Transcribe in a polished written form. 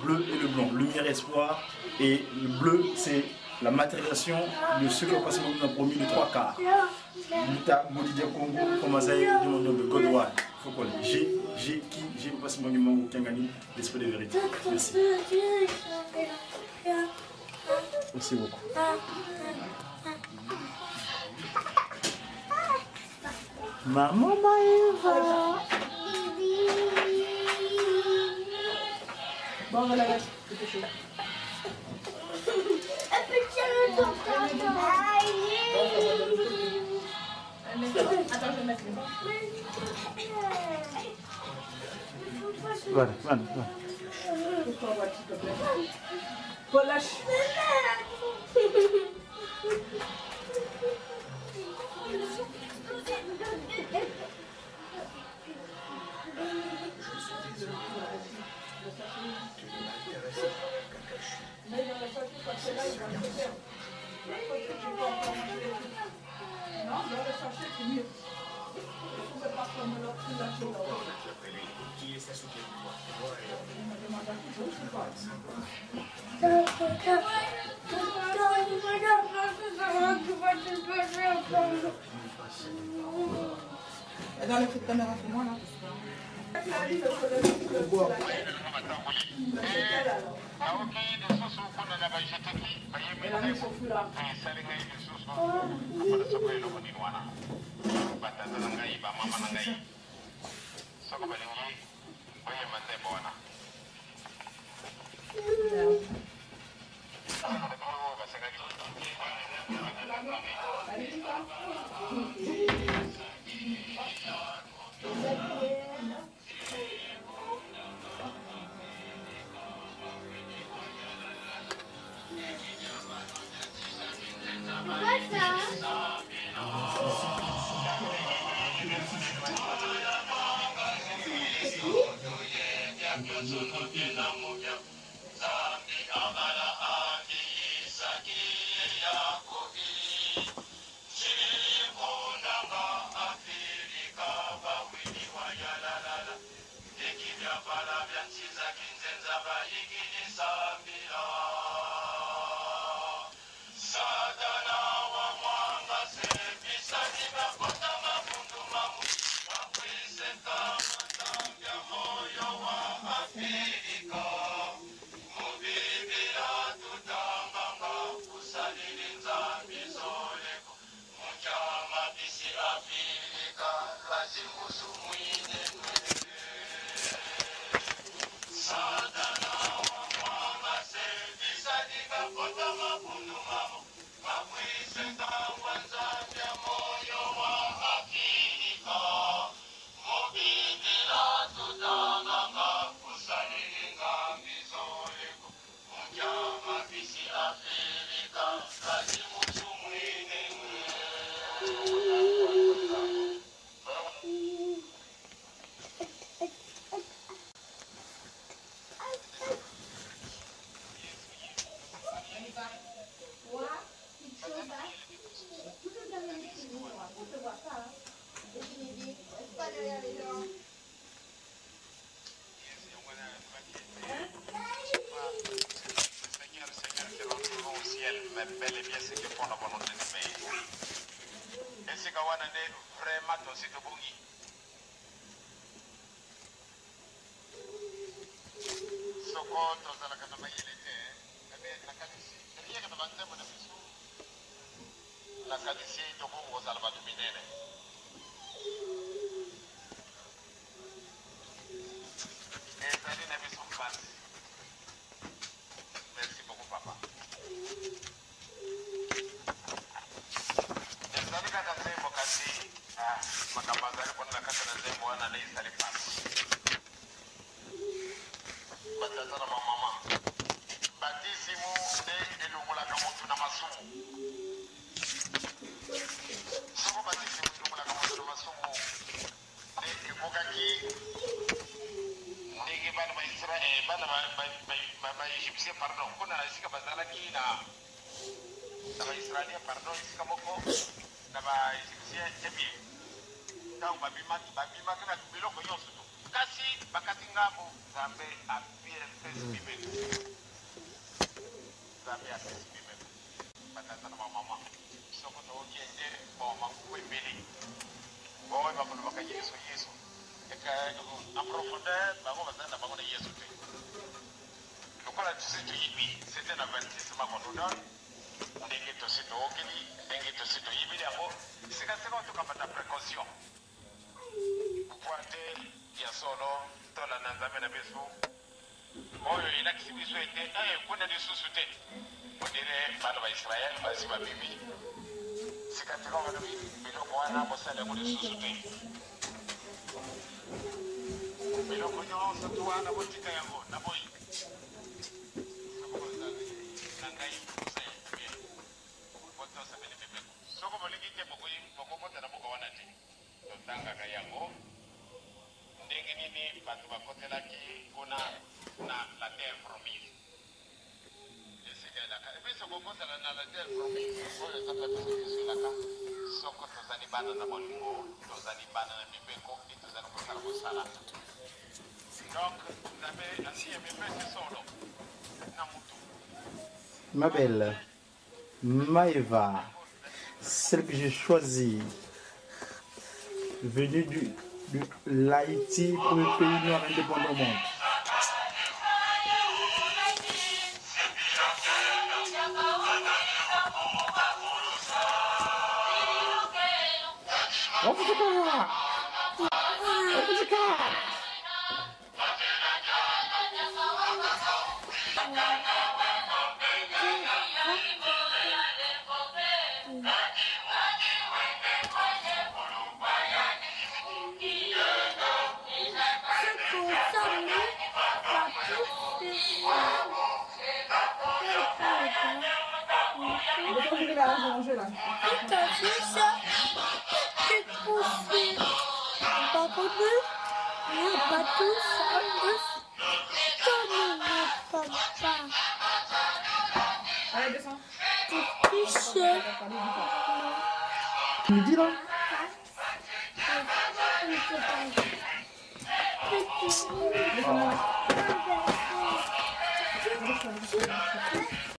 Bleu et le blanc, lumière, espoir. Et le bleu, c'est la matérialisation de ce que Papa nous a promis, les trois quarts. Luta, Modidia Congo, Komazaï, Dimondombe, Godouan. Faut qu'on G, G, qui, G, Papa Simon Mango, Kiangani, l'esprit de vérité. Merci. Merci beaucoup. Maman Maëva. Bon, voilà, c'est chaud. Attends, je vais mettre les Voilà, voilà, voilà. Bon, lâche. Dans le feu de caméra, c'est moi là. Batata na ngai, bamama na ngai, soko balingi boyemba nzembo wana basengaki. Bel et bien ceux qui font la volonté du Père. Esika wana nde vraiment tosi tobongi. Soko tozalaka na mayele te, ebe nakanisi rien na banzembo na biso, nakanisi tokoki kozala bato minene. Ezali na biso mpasi. Merci beaucoup, papa. Ezali kaka nzembo, kasi makambo azali kona na kati na nzembo wana nde ezali mpasi. Batata na bamama, batisimu nde elongolaka motu na masumu. Soko batisimu elongolaka motu na masumu, nde ekokaki ndenge bana ba Israël, bana ba Égyptien, pardon, kuna na esika bazalaki na ba Israélien, pardon, esika moko na ba Égyptien, eh bien ntango babimaki, babimaki na biloko nyonso to. Kasi bakati ngambo, Nzambe apesi mibeko. Nzambe apesi mibeko. Batata na bamama, soko toyoki ete bon manguku ebele oyo bakolobaka Yesu Yesu, en profondeur bango bazali na bango na Yesu te. Lokola tosi toyebi, c'est un avertissement qu'on nous donne, ndenge tosi toyokeli, ndenge tosi toyebeli yango, sikasika tokamata précaution. Mpo ete ya solo tolanda Nzambe na biso, oyo elakisi biso ete eh, kuna lisusu te. Ondire bana ba Israel basi babimi sikasika, balobi biloko wana bosala yango lisusu te, biloko nyonso tu wana botika yango na boyi. Soko bozali na ngai posa ya bien, botosa bene mibeko. Soko bolingi te, bokokota na mboka wana te. Totangaka yango ndenge nini bato bakotelaki kuna na la terre promise, esika elaka biso kokotela na la terre promise oyo Nzambe apesi biso elaka, soko tozali bana na bolingo, tozali bana na mibeko e tozali kosala mosala. Donc Nzambe asi amipesi solo na mutu. Ma belle, Maëva, celle que j'ai choisie, venue de l'Haïti, premier pays noir indépendant au monde. T'as vu ça? Petite poussée. Papa. Allez, descends. Tu me dis là?